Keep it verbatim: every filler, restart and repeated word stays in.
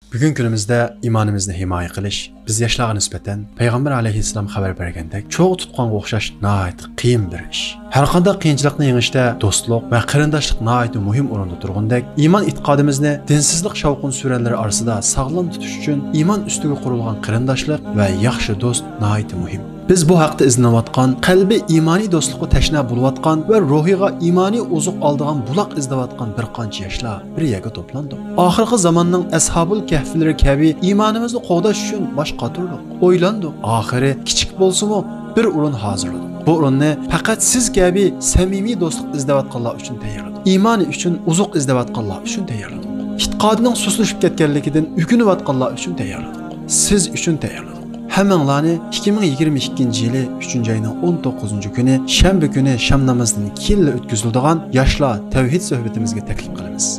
بۈگۈنكى كۈنىمىزدە ئىمانىمىزنى ھىمايە قىلىش بىز ياشلارغا نىسبەتەن پەيغەمبەر ئەلەيھىسسالام خەۋەر بەرگەندەك چوغ تۇتقانغا ئوخشاش ناھايىتى قىيىن بىر ئىش. ھەرقانداق قىيىنچىلىقنى يېڭىشتە دوستلۇق ۋە قېرىنداشلىق ناھايىتى مۇھىم ئورۇندا تۇرغىنىدەك، ئىمان ئېتىقادىمىزنى دىنسىزلىق شاۋقۇن-سۈرەنلىرى ئارىسىدا ساغلام تۇتۇش ئۈچۈن ئىمان ئۈستىگە قۇرۇلغان قېرىنداشلىق ۋە ياخشى دوست ناھايىتى مۇھىم. بىز بۇ ھەقتە ئىزدىنىۋاتقان، قەلبى ئىمانىي دوستلۇققا تەشنا بولۇۋاتقان ۋە روھىغا ئىمانىي ئوزۇق ئالىدىغان بۇلاق ئىزدەۋاتقان بىر قانچە ياشلار بىر يەرگە توپلاندۇق. ئاخىرقى زاماننىڭ ئەسھابۇل كەھفلىرى كەبى ئىمانىمىزنى قوغداش ئۈچۈن باش قاتۇردۇق، ئويلاندۇق. ئاخىرى كىچىك بولسىمۇ بىر ئورۇن ھازىرلىدۇق. بۇ ئورۇننى پەقەت سىز كەبى سەمىمىي دوستلۇق ئىزدەۋاتقانلار ئۈچۈن تەييارلىدۇق. ئىمانى ئۈچۈن ئوزۇق ئىزدەۋاتقانلار ئۈچۈن تەييارلىدۇق. ئېتىقادىنىڭ سۇسلىشىپ كەتكەنلىكىدىن ئۆكۈنۈۋاتقانلار ئۈچۈن تەييارلىدۇق. سىز ئۈچۈن تەييارلىدۇق. ھەممىڭلارنى ئىككى مىڭ يىگىرمە ئىككىنچى يىلى ئۈچىنچى ئاينىڭ ئون توققۇزىنچى كۈنى شەنبە كۈنى شام نامىزىدىن كېيىنلا ئۆتكۈزۈلىدىغان ياشلار تەۋھىد سۆھبىتىمىزگە تەكلىپ قىلىمىز.